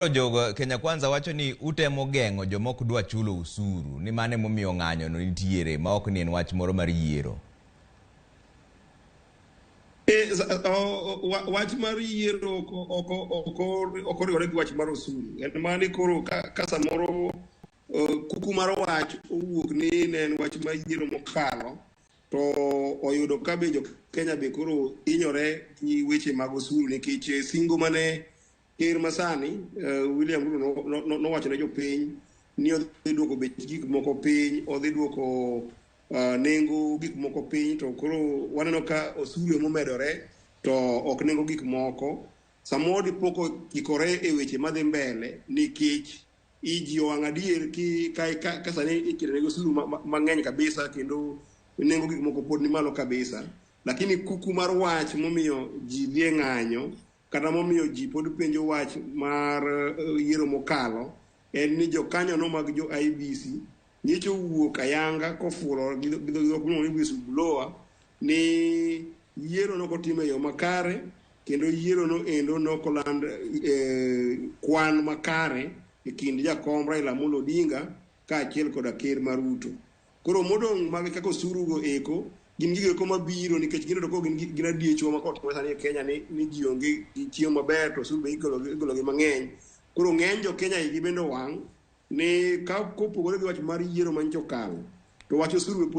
Jogo Kenya Kwanza wacho ni utemo geng'o joma ok dwa chulo usuru ni mano emomiyo ng'anyo no nitiere ma ok ni en wach moro mar yiero. Wach mar yiero ok oriwore gi wach mar osuru. En mana ni koro ka samoro kuku mar wach owuok ni ne en wach mar yiero mokalo to oyudo ka be jo Kenya be koro hinyore gi weche mag osuru nikech singo mane ker masani William Ruto nowacho ne jopiny ni odhi duoko bech gik moko piny, odhi duoko nengo gik moko piny, to koro waneno ka osuru emomedore to ok nengo gik moko. Samoro dipo kokikore e weche madhi mbele nikech ji owang' adier ki ka sani ikelo negi osuru mang'eny kabisa kendo nengo gik moko pod ni malo kabisa. Lakini kuku mar wach momiyo ji dhi e ng'anyo kata momiyo ji pod penjo wach mar yiero mokalo en ni jokanyono mag jo IEBC nyicho owuok ayanga kofulo gi dhok miluongo ni whistleblower ni yiero nokotim e yo makare kendo yiero no endo nokoland kwan makare e kind jakom Raila Amolo Odinga kaachiel koda ker mar Ruto. Koro modong' mag kaka osuru go eko gin gigo eko mabiro nikech gineno ko gin adiechwa ma kot sani e Kenya ni ji onge gi chiemo maber to osuru be igolo gi mang'eny. Koro ng'eny jo Kenya igi bende owang' ni ka kopogore gi wach mar yiero manyocha okalo to wach osuru be pod